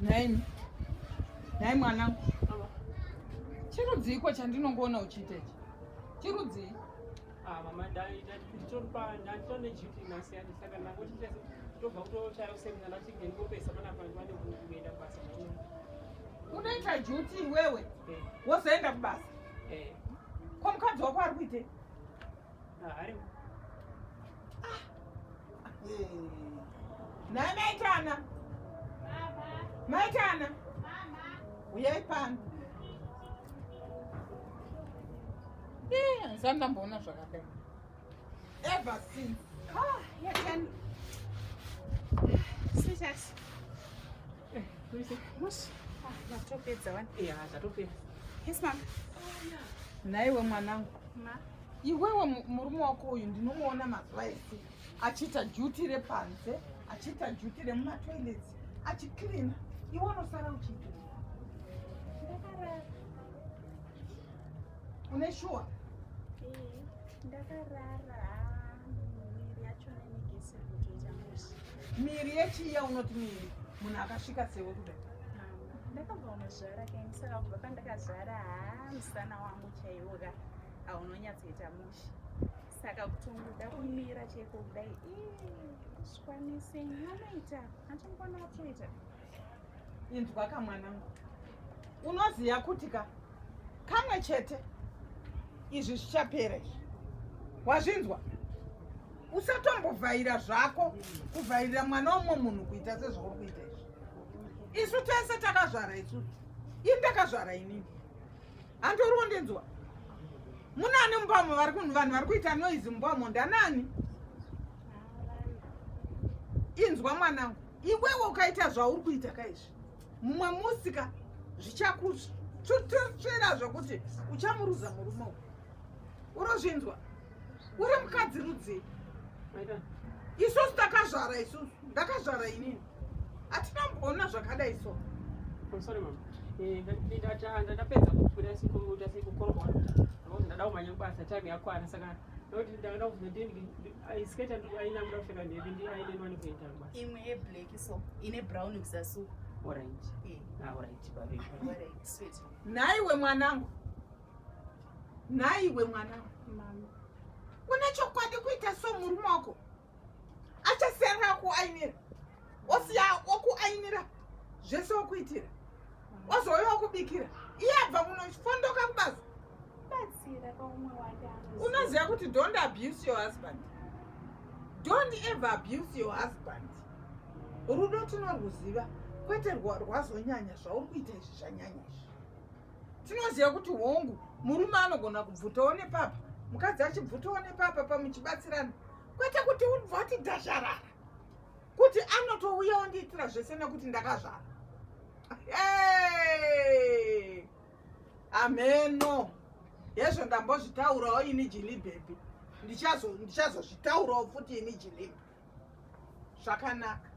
Nhaimi. Nhai mwanangu. Chirudziiko chandinongoona uchiita ichi? Chirudzii? Ah, mama nditori ne duty nhasi yani saka ndangoti tobva kutochaya usiku ndati ndingopesa panapa ndivane kuenda kubasa. Unoita duty iwewe? Eh. Wozoenda kubasa? Eh. Ko mukadzi wako ari kuitei? Ah, ari. Ah. Nhai maitana. Maitana. Uyai pano. Eh, handisati ndamboona zvakadai. Ever since. Ah, yeah, can. Sweetheart. Eh, Mush. Ah, matopedza wani. Yeah, zvatopedza. Yes, ma'am. Nhaiwe mwanangu. Ma. Iwewe murume wako uyu ndinomuona mazuva ese achiita duty repanze, achiita duty remumatoilets, achicleana. Iwe unosara uchiita. Ndakarara. Une shuwa? Eh, ndakarara. Miri yacho inenge isiri kutoita mushe. Miri yechiya unoti miri munhu akasvika sewe kudai. Mama, ndakabva unozvara kaini saka kubva pandakazvara haa musana wangu chaiwo ka haunonyatsoita mushe. Saka kutongoda kumira chaiko kudai ii kuzvikwanise anoita achingona kutoita. Inzwa ka mwanangu. Unoziya kuti ka kamwe chete izvi zvichapera izvi. Wazvinzwa? Usatombovhaira zvako kuvhairira mwana womumwe munhu kuita sezvauri kuita izvi. Isu tese takazvara isusu. Ini ndakazvara inini. Handiuri kundinzwa? Munani mumba umo vari kunhu vanhu vari kuita noise mumba umo ndanani? Inzwa mwanangu, iwewe ukaita zvauri kuita kaizvi mumwe musi ka zvichakutsvera zvokuti uchamuruza murume uyu. Urozvinzwa? Uri mukadzi rudzii? Isusu takazvara isusu, ndakazvara inini. Hatinamboona zvakadai so. I'm sorry mama. Eh, ndapedza kubuda sikuita sekukorobwa. Ndada kumhanya kubasa time yakwana saka nekuti ndakada kubvunza ndini skirt aina kuda kupfeka ndepi ndi aine ndiwane kuenda kubasa. Imwe yeblack so ine brown kuzasi uko. Alright. Eh. Ah, alright baby. Alright, sweet. Nhaiwe mwanangu. Nhaiwe mwanangu. Mama. Une chokwadi kuita so murume wako? Achasiyana kuainira. Osiya okuainira zvese okuitira. Ozouya okubikira. Iye abva kunofondoka kubasa. Batsira kaumwe wake anoziva. Unoziva kuti don't abuse your husband. Don't ever abuse your husband. Rudo tinorwuziva kwete rwazonyanya zvauri kuita izvi zvanyanya izvi. Tinoziva kuti hongu murume anogona kubvutawo nepapa, mukadzi achibvutawo nepapa pamuchibatsirana, kwete kuti ubva kuti dhasharara kuti anotouya ondiitira zvese nekuti ndakazvara. Hey! Ameno hezvo ndambozvitaurawo ini Jili baby, ndichazozvitaurawo futi ini Jili. Zvakanaka.